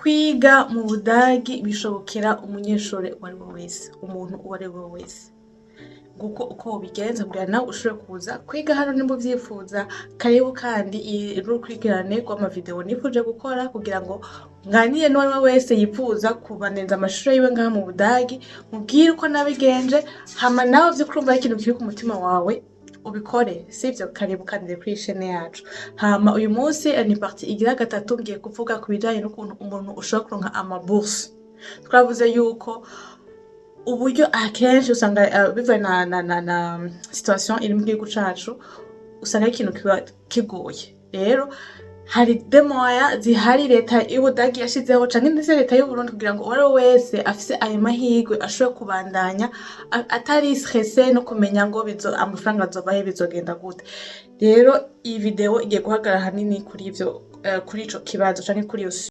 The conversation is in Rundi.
Kwiga mu Budagi bishobokera umunyeshuri uwo ari we wese, umuntu uwo ari we wese. Nguko uko wobigenza kugira nawe ushobore kuza kwiga hano nimba uvyifuza. Karibu kandi, iyi n'urukurikirane rw'amavideo nifuje gukora kugira ngo nganire n'uwo ari we wese yifuza kubandaniriza amashure yiwe ngaha mu Budagi, mubwire uko nabigenje, hama nawe vy'ukuri urumva ari ikintu kiri ku mutima wawe ubikore, sivyo? Karibu kandi kuri chaîne yacu. Hama uyu munsi ni partie igira gatatu, ngiye kuvuga ku bijanye n'ukuntu umuntu ushobora kuronka ama bourse. Twavuze yuko uburyo akenshi usanga bivaye na situation iri mu gihugu cacu, usanga ari ikintu kiba kigoye. Rero hari des moyens zihari leta y'Ubudagi yashizeho canke ndetse leta y'Uburundi kugira ngo uwari we wese afise ayo mahirwe ashobore kubandanya atari stressé no kumenya ngo bizo amafaranga azova he, bizogenda gute. Rero iyi video igiye guhagarara hanini kuri ivyo, kuri ico kibazo canke kuri iyo.